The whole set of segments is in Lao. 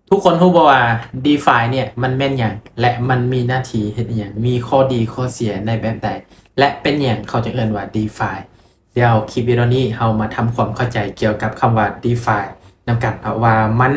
ທຸກຄົນຮູ້ບໍ່ວ່າ DeFi ເນ່ຍມັນແມ່ນຫຍັງ ແລະ ມັນມີໜ້າທີ່ເຮັດອີ່ຫຍັງ, ມີຂໍ້ດີຂໍ້ເສຍໃນແບບໃດ ແລະ ເປັນຫຍັງເຂົາຈຶ່ງເອີ້ນວ່າ DeFi? ດຽວຄລິບວິດີໂອນີ້ເຮົາມາທຳຄວາມເຂົ້າໃຈກ່ຽວກັບຄຳວ່າ DeFi ນຳກັນເນາະ ວ່າມັນ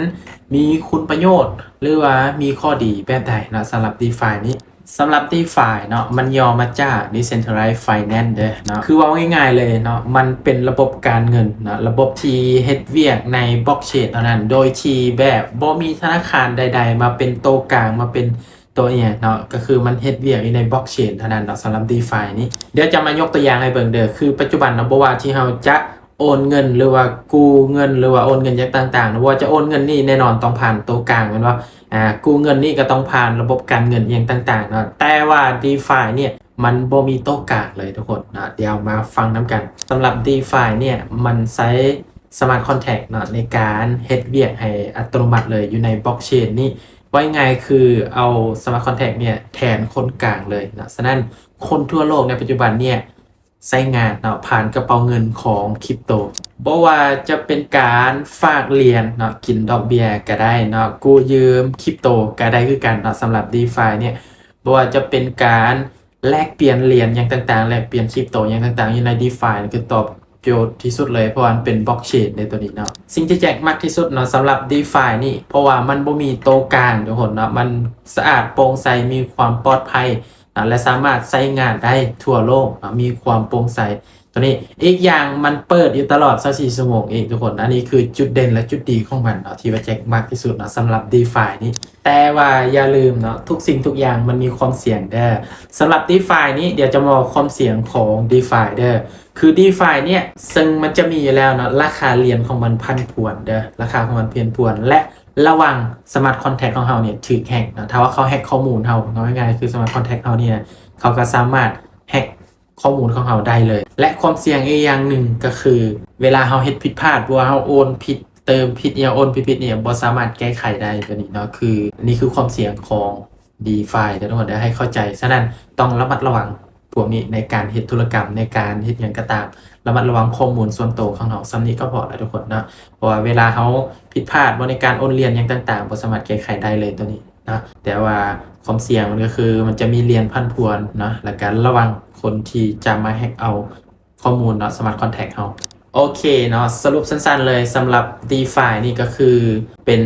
ມີຄຸນປະໂຫຍດ ຫຼືວ່າມີຂໍ້ດີແບບໃດເນາະ ສຳລັບ DeFi ນີ້. ສຳລັບ DeFi ເນາະ ມັນຫຍໍ້ມາຈາກ Decentralized Finance ເດີເນາະ. ຄືເວົ້າງ່າຍໆເລີຍເນາະ ມັນເປັນລະບົບການເງິນເນາະ ລະບົບທີ່ເຮັດວຽກໃນ Blockchain ເທົ່ານັ້ນ ໂດຍທີ່ແບບບໍ່ມີທະນາຄານໃດໆມາເປັນໂຕກາງ ມາເປັນ ໂຕນີ້ເນາະ ກໍຄືມັນເຮັດວຽກຢູ່ໃນ Blockchain ເທົ່ານັ້ນເນາະ ສຳລັບ DeFi ນີ້. ດຽວຈະມາຍົກຕົວຢ່າງໃຫ້ເບິ່ງເດີ ຄືປັດຈຸບັນເນາະ ບໍ່ວ່າທີ່ເຮົາຈະໂອນເງິນ ຫຼືວ່າກູ້ເງິນ ຫຼືວ່າໂອນເງິນຫຍັງຕ່າງໆເນາະ ບໍ່ວ່າຈະໂອນເງິນນີ້ແນ່ນອນຕ້ອງຜ່ານໂຕກາງແມ່ນບໍ່? ອາ ກູ້ເງິນນີ້ກໍຕ້ອງຜ່ານລະບົບການເງິນອີ່ຫຍັງຕ່າງໆເນາະ ແຕ່ວ່າ DeFi ເນ່ຍມັນບໍ່ມີໂຕກາງເລີຍທຸກຄົນເນາະ. ດຽວມາຟັງນຳກັນ. ສຳລັບ DeFi ເນ່ຍມັນໃຊ້ Smart Contract ເນາະ ໃນການເຮັດວຽກໃຫ້ອັດຕະໂນມັດເລີຍຢູ່ໃນ Blockchain ນີ້. ເວົ້າງ່າຍໆຄືເອົາ Smart Contract ເນ່ຍແທນຄົນກາງເລີຍເນາະ. ສະນັ້ນ ຄົນທົ່ວໂລກໃນປັດຈຸບັນເນ່ຍໃຊ້ງານເນາະ ຜ່ານກະເປົາເງິນຂອງຄຣິບໂຕ. ບໍ່ວ່າຈະເປັນການຝາກຫຼຽນເນາະ ກິນດອກເບ້ຍກະໄດ້ເນາະ ກູ້ຢືມຄຣິບໂຕກະໄດ້ຄືກັນເນາະ. ສຳລັບ DeFi ເນ່ຍ ບໍ່ວ່າຈະເປັນການແລກປ່ຽນຫຼຽນຫຍັງຕ່າງໆ ແລກປ່ຽນຄຣິບໂຕຫຍັງຕ່າງໆ ຢູ່ໃນ DeFi ນີ້ຄືຕອບ ໂຈດທີ່ສຸດເລີຍ ເພາະວ່າມັນເປັນ Blockchain ໃນໂຕນີ້ເນາະ. ສິ່ງທີ່ແຈັກມັກທີ່ສຸດເນາະ ສຳລັບ DeFi ນີ້ ເພາະວ່າມັນບໍ່ມີໂຕກາງທຸກຄົນເນາະ ມັນສະອາດໂປ່ງໃສ ມີຄວາມປອດໄພເນາະ ແລະ ສາມາດໃຊ້ງານໄດ້ທົ່ວໂລກເນາະ ມີຄວາມໂປ່ງໃສໂຕນີ້. ອີກຢ່າງມັນເປີດຢູ່ຕະຫຼອດຊາວສີ່ຊົ່ວໂມງອີກທຸກຄົນ. ອັນນີ້ຄືຈຸດເດັ່ນ ແລະ ຈຸດດີຂອງມັນເນາະ ທີ່ວ່າແຈັກມັກທີ່ສຸດເນາະ ສຳລັບ DeFi ນີ້. ແຕ່ວ່າຢ່າລືມເນາະ ທຸກສິ່ງທຸກຢ່າງມັນມີຄວາມສ່ຽງເດີ. ສຳລັບ DeFi ນີ້ ດຽວຈະມາເວົ້າຄວາມສ່ຽງຂອງ DeFi ເດີ. ຄື DeFi ເນ່ຍ ເຊິ່ງມັນຈະມີຢູ່ແລ້ວເນາະ ລາຄາຫຼຽນຂອງມັນຜັນຜວນເດີ ລາຄາຂອງມັນຜັນຜວນ ແລະ ລະວັງ Smart Contract ຂອງເຮົາເນ່ຍຖືກແຮັກເນາະ. ຖ້າວ່າເຂົາແຮັກຂໍ້ມູນເຮົາ ເວົ້າງ່າຍໆຄື Smart Contract ເຮົາເນ່ຍ ເຂົາກໍສາມາດແຮັກຂໍ້ມູນຂອງເຮົາໄດ້ເລີຍ. ແລະ ຄວາມສ່ຽງອີກຢ່າງໜຶ່ງກໍຄື ເວລາເຮົາເຮັດຜິດພາດ ຫຼືວ່າເຮົາໂອນຜິດ ເຕີມຜິດອີ່ຫຍັງ ໂອນຜິດໆນີ້ ບໍ່ສາມາດແກ້ໄຂໄດ້ ໂຕນີ້ເນາະ. ຄື ນີ້ຄືຄວາມສ່ຽງຂອງ DeFi ເດີທຸກຄົນເດີ ໃຫ້ເຂົ້າໃຈ. ສະນັ້ນ ຕ້ອງລະມັດລະວັງພວກນີ້ໃນການເຮັດທຸລະກຳ ໃນການເຮັດຫຍັງກໍຕາມ ລະມັດລະວັງຂໍ້ມູນສ່ວນໂຕຂອງເຮົາ. ສ່ຳນີ້ກໍພໍແລ້ວທຸກຄົນເນາະ ເພາະວ່າເວລາເຮົາຜິດພາດບໍ່ ໃນການໂອນຫຼຽນຫຍັງຕ່າງໆ ບໍ່ສາມາດແກ້ໄຂໄດ້ເລີຍໂຕນີ້ເນາະ. ແຕ່ວ່າຄວາມສ່ຽງມັນກໍຄື ມັນຈະມີຫຼຽນຜັນຜວນເນາະ ແລ້ວກໍລະວັງຄົນທີ່ຈະມາແຮັກເອົາ ຂໍ້ມູນເນາະ Smart Contract ເຮົາ. ໂອເຄເນາະ ສະຫຼຸບສັ້ນໆເລີຍ ສຳລັບ DeFi ນີ້ກໍຄືເປັນ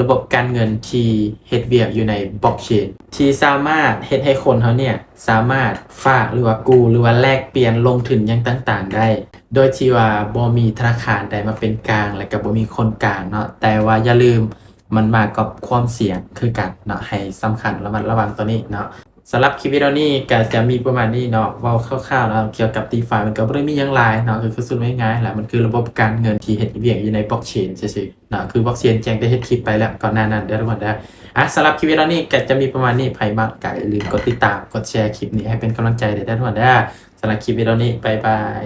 ລະບົບການເງິນທີ່ເຮັດວຽກຢູ່ໃນ Blockchain ທີ່ສາມາດເຮັດໃຫ້ຄົນເຮົາເນ່ຍສາມາດຝາກ ຫຼືວ່າກູ້ ຫຼືວ່າແລກປ່ຽນລົງທຶນຫຍັງຕ່າງໆໄດ້ ໂດຍທີ່ວ່າບໍ່ມີທະນາຄານໃດມາເປັນກາງ ແລະ ກໍບໍ່ມີຄົນກາງເນາະ. ແຕ່ວ່າຢ່າລືມ ມັນມາກັບຄວາມສ່ຽງຄືກັນເນາະ ໃຫ້ສຳຄັນ ລະມັດລະວັງໂຕນີ້ເນາະ. ສຳລັບຄລິບວິດີໂອນີ້ກໍຈະມີປະມານນີ້ເນາະ ເວົ້າຄ່າວໆເນາະ ກ່ຽວກັບ DeFi ມັນກໍບໍ່ໄດ້ມີຫຍັງຫຼາຍເນາະ ກໍຄືສຸດງ່າຍໆແຫຼະ ມັນຄືລະບົບການເງິນທີ່ເຮັດວຽກຢູ່ໃນ Blockchain ຊື່ໆເນາະ. ຄື Blockchain ແຈ້ງໄດ້ເຮັດຄລິບໄປແລ້ວກ່ອນໜ້ານັ້ນເດີທຸກຄົນເດີ. ອ່ະ ສຳລັບຄລິບວິດີໂອນີ້ກໍຈະມີປະມານນີ້ ໃຜມັກກໍຢ່າລືມກົດຕິດຕາມ ກົດແຊຄລິບນີ້ໃຫ້ເປັນກຳລັງໃຈເດີທຸກຄົນເດີ. ສຳລັບຄລິບວິດີໂອນີ້ ບາຍບາຍ.